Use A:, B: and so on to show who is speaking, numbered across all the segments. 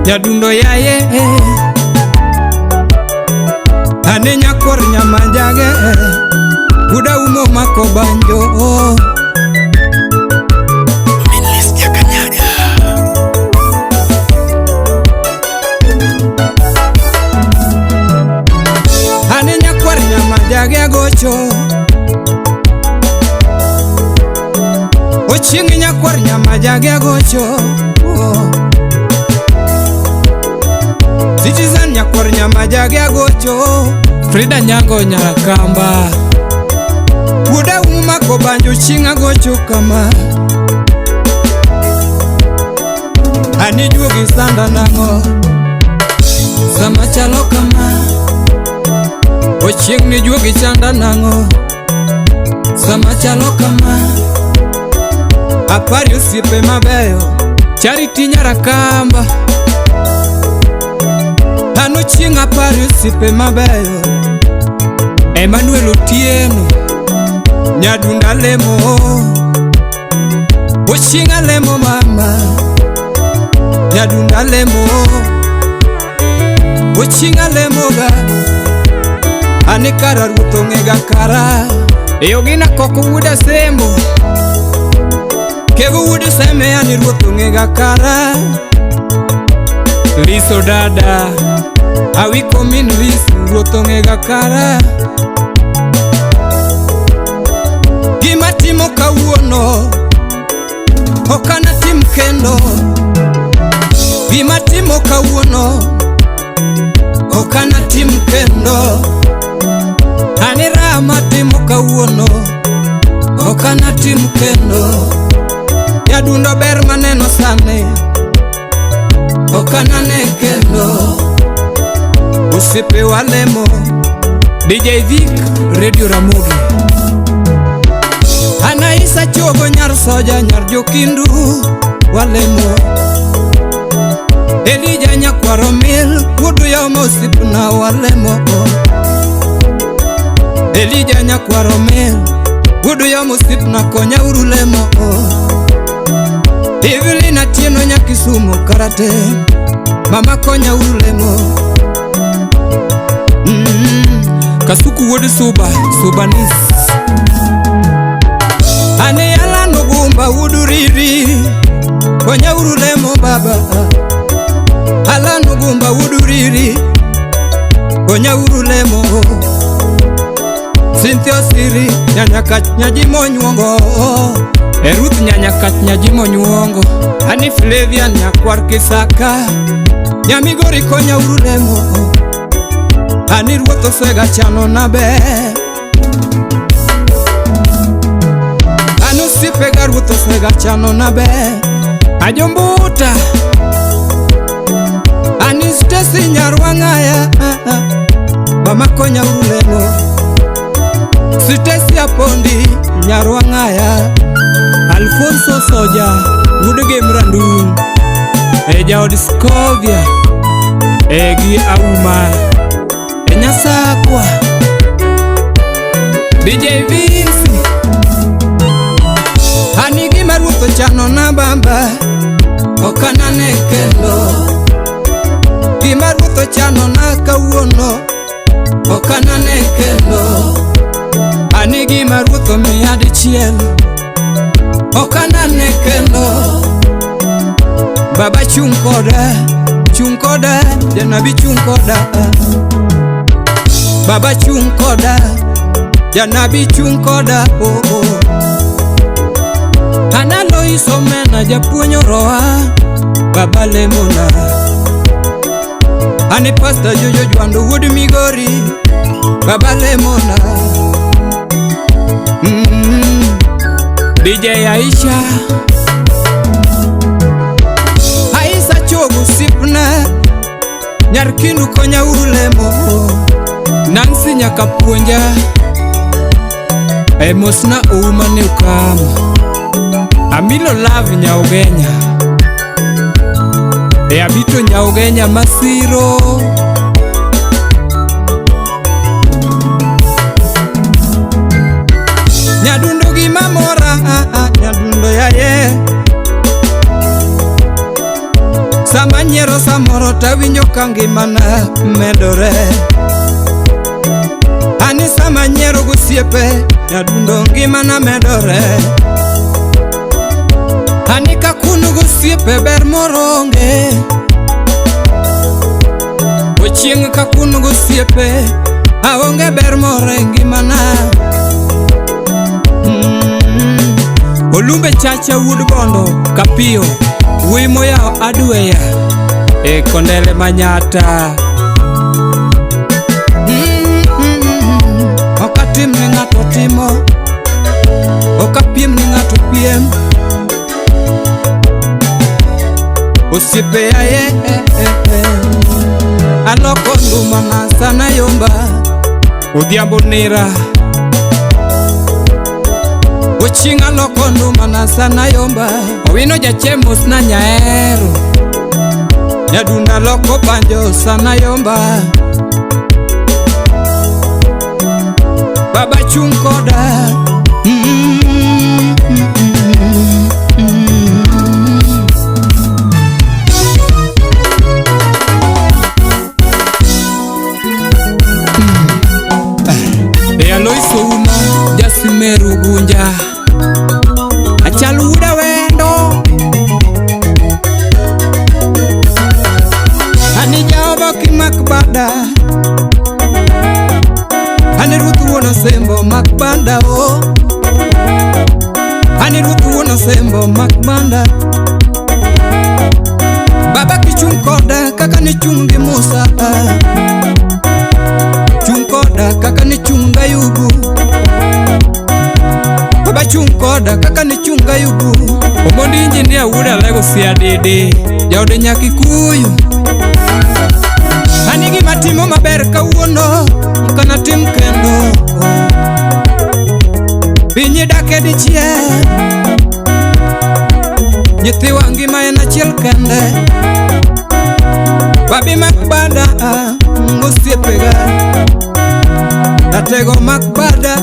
A: Nyadundo yaye ane nyakwar nyamanjage Buda umo mako banjo
B: Minlis Nyakanyaga.
A: Ane nyakwar nyamanjage agocho Ochieng' nyakwar nyamajage agocho Citizen nyakwar nyamajage agocho
C: Frida Nyango Nyarakamba
A: Wuoda umako banjo chieng' agocho kama Ani juogi sanda nang'o Sama chalo kama Ochieng' ni juogi chanda nang'o Sama chalo kama Apari osiepe mabeyo
C: Charity Nyarakamba
A: An ochieng' apari osiepe mabeyo
C: Emmanuel Otieno
A: Nyadunda lemo Ochieng' alemo mama Nyadunda lemo Ochieng' alemoga Ani kara ruoth ong'ega kara
C: Yogina Koko wuod Asembo
A: Kevo wuod Seme ani ruoth ong'ega kara
C: Liso dada
A: Awiko min Lisu ruoth ong'ega kara Gima timo kawuono Ok anatim kendo Gima timo kawuono Ok anatim kendo Ani raha matimo kawuono Ok anatim kendo Nyadundo ber maneno sani Ok anane kendo Osiepe walemo
C: DJ Vic Radio Ramogi
A: Anaisa chogo nyar soja nyar jokindu walemo Elija nyakwaro mil wuod yomo osiepna walemo Elija nyakwaro mil wuod yomo osiepna konya uru lemo Evelyn Atieno nya Kisumu karate mama konya uru lemo
C: Kasuku wuod Suba Subanis
A: Ane alano gumba uduriri konya uru lemo baba Alano gumba uduriri konya uru lemo Cynthia Osiri nyanyakach nyajimonyuongo
C: Ruth Nyanyakach Nyajimonyuongo
A: Ani Flavian nyakwar Kisaka Nyamigori konya uru lemo Ani ruoth osega chano naber An osiepega ruoth osega chano naber
C: Ajombuta
A: Ani Stacy nyar wang'aya Mama konya uru lemo Stacy Apondi nyar wang'aya
C: Alfonso Soja wuod Gem Randung e jaod Scovia e gi Auma e Nyasakwa DJ Vinci
A: Ani gima ruoth ochano na baba Ok anane kendo Gima ruoth ochano na kawuono Ok anane kendo Ani gima ruoth omiya dichiel Ok anane kendo Baba chung' koda, janabi chung' koda Baba chung' koda, janabi chung' koda oh, oh. Analo isomena japuonj oroa Baba lemona Ani pastor Jojo Jwando wuod Migori Baba lemona
C: DJ Aisha
A: Aisa chogo osiepna Nyar Kindu konya uru lemo
C: Nancy nyaka puonja e mosna ouma ne okama Amilo love Nyaugenya e abito Nyaugenya masiro
A: Nyadundo gima mora nyadundo yaye Sama Anyiero samoro tawinjo ka ngimana medore. Ani sama anyiero gosiepe, nyadundo ngimana medore. Ani kakunu gosiepe ber moro onge. Ochieng' kakunu gosiepe, aonge ber moro e ngimana.
C: Olumbe Chacha wuod Bondo Kapiyo wuoyi moyawo adweya e Kondele Manyata.
A: Ok atim ni ng'ato timo, ok apiem ni ng'ato piem. Osiepe aye, aloko ndumana sana yomba.
C: Odhiambo nira.
A: Ochieng' aloko ndumana sana yomba.
C: Owino jachemos na nyaero.
A: Nyadunda loko banjo sana yomba. Baba chung' koda.
C: E Alois Ouma Jasimeru Gunja. Achal wuda wendo.
A: Ani jaobo kimak bada. Ani ruoth wuon osembo mak banda o. Ani ruoth wuon osembo mak banda. Baba kichung' koda kaka nichung' gi Musa. Chung' koda kaka nichung' gi Ayubu. Baba chung' koda kaka nichung' gi Ayubu.
C: Omondi injinia wuod Alego Siadede jaode Nyakikuyu.
A: Ani gima timo maber kawuono ok anatim kendo. Piny dak e dichiel, nyithiwa ngima en achiel kende. Babi mak bada ngosiepega, Ratego mak bada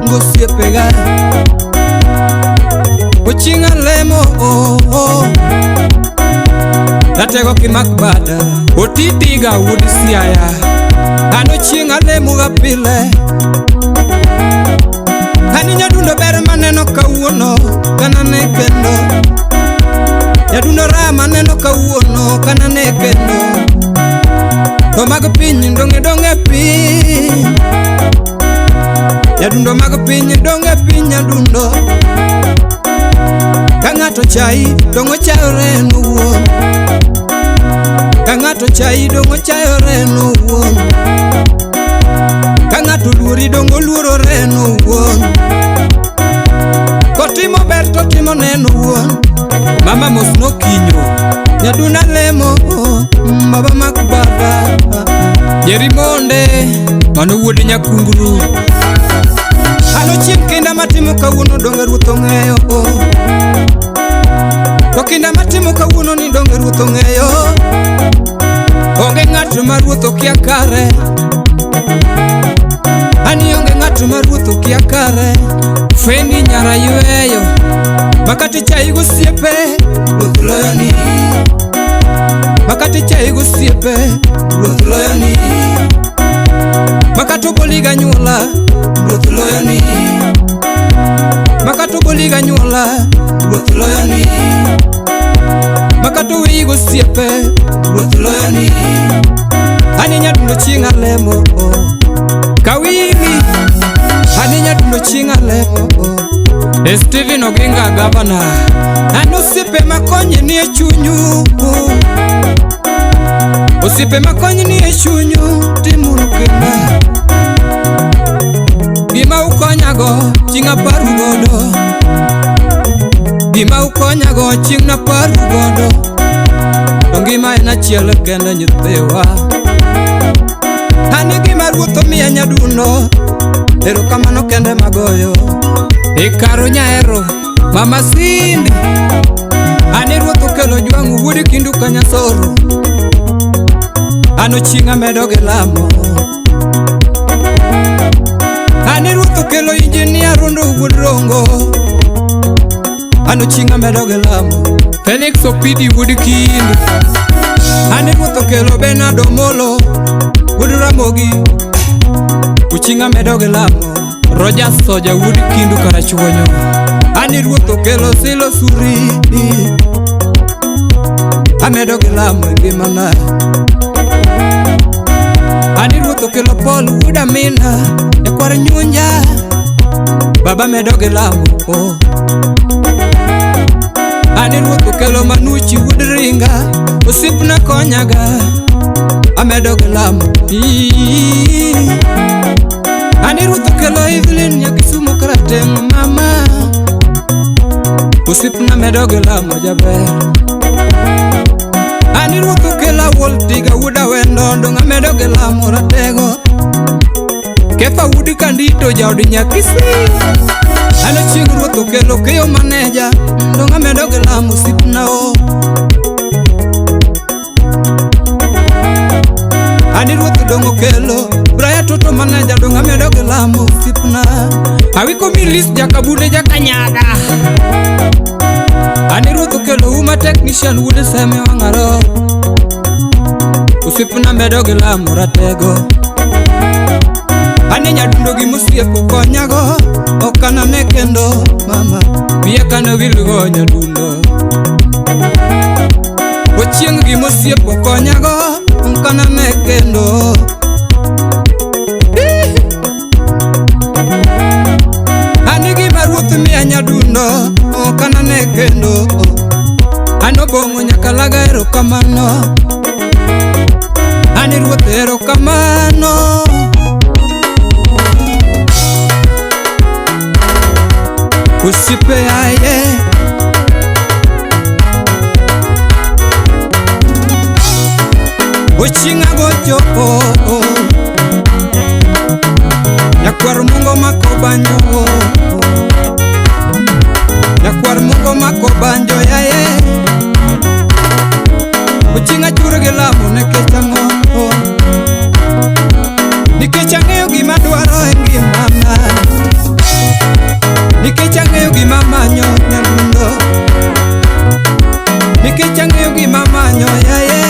A: ngosiepega. Ochieng' alemo Ratego kimak bada.
C: Otitiga wuod Siaya.
A: An ochieng' alemo ga pile. Ani nyadundo ber maneno kawuono kanane kendo. Nyadundo raha maneno kawuono kanane kendo. To mag piny dong' dong' e piny. Nyadundo mag piny dong' e piny nyadundo. Ka ng'ato chai dong' ochayore en owuon. Ka ng'ato chai dong' ochayore en owuon. Ka ng'ato luori dong' oluorore en owuon. Kotimo ber to timo ne en owuon.
C: Mama mos nokinyo.
A: Nyadunda lemo baba mak bada.
C: Jeri monde mano wuod Nyakungru.
A: Ano chieng' kinda matimo kawuono donge ruoth ong'eyo. To kinda matimo kawuono ni donge ruoth ong'eyo. Onge ng'at ma ruoth okia kare. Ani onge ng'at ma ruoth okia kare.
C: Fendi nyara yweyo.
A: Makati chai gosiepe ruoth loyoni. Makati chai gosiepe ruoth loyoni. Makati oboli ganyuola ruoth loyoni. Makati oboli ganyuola ruoth loyoni. Makati oweyi gosiepe ruoth loyoni. Ani nyadundo chieng' alemo
C: Kawili.
A: Ani nyadundo chieng' alemo
C: Steven Oginga gavana.
A: An osiepe makonyi ni e chunyu. Osiepe makonyi ni e chunyu timuru kinda. Gima ukonyago chieng' aparu godo. Gima ukonyago chieng' naparu godo. To ngima en achiel kende nyithiwa. Ani gima ruoth omiya nyadundo, erokamano kende magoyo.
C: Ikaro nyaero Mama Cindy.
A: Ani ruoth okelo jwang' wuod Kindu Kanyasoro. An ochieng' amedo gi lamo. Ani ruoth okelo injinia Rondo wuod Rongo. An ochieng' amedo gi lamo.
C: Felix Opidi wuod Kindu.
A: Ani ruoth okelo Bernard Omolo wuod Ramogi, Uchinga medo gi lamo.
C: Roger Soja wuod Kindu Karachuonyo.
A: Ani ruoth okelo Silo Suri, amedo gi lamo e ngimana. Ani ruoth okelo Paul wuod Amina e kwar Nyunja, baba medo gi lamo oh. Ani ruoth okelo Manuchi wuod Ringa, osiepna konyaga, amedo gi lamo. Ii. Ani ruoth okelo Evelyn Nyakisumo karateng' mama, osiepna medo gi lamo jaber. Ani ruoth okelo Awuol Tiga wuod Awendo, dong' amedo gi lamo ratego. Kefa wuod Kandito jaod Nyakisi. An chieng' ruoth okelo Keyo maneja, dong' amedo gi lamo osiepna o. Ani ruoth dong' okelo Brian Toto maneja, dong' amedo gi lamo osiepna.
C: Awiko Milis Jakabunde Jakanyaga.
A: Ani ruoth okelo Uma technician wuod Seme Wang'aro, osiepna medo gi lamo ratego. Ani nyadundo gi mosiepo konyago, ok anane kendo mama.
C: Wiya kane wilgo nyadundo.
A: Ochieng' gi mosiepo konyago, ok anane kendo. Ani gima ruoth miya nyadundo, ok anane kendo. An Obong'o Nyakalaga erokamano, ani ruoth erokamano. Osiepe aye, Ochieng' agochopo, nyakwar Mungo mako banjo, nyakwar Mungo mako banjo yaye. Ochieng' achur gi lamo nikech ang'o? Nikech ang'eyo gima dwaro e ngimana, nikech ang'eyo gima manyo nyadundo, nikech ang'eyo gima manyo yaye,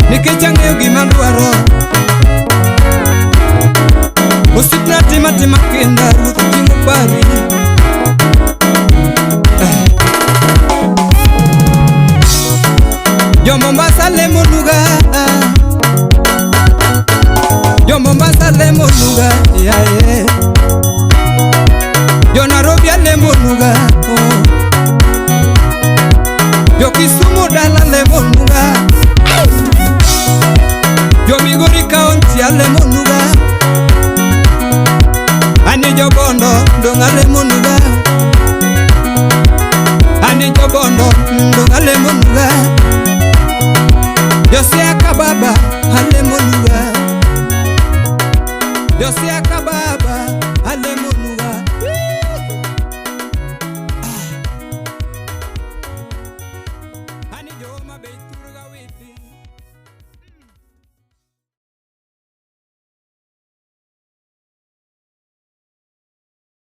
A: nikech ang'eyo gima dwaro. Osiepna tima tima kinda, ruoth oting'o pari. Jo Mombasa lemo nuga, Jo Mombasa lemo nuga yaye, Jo Nairobi lemo nuga.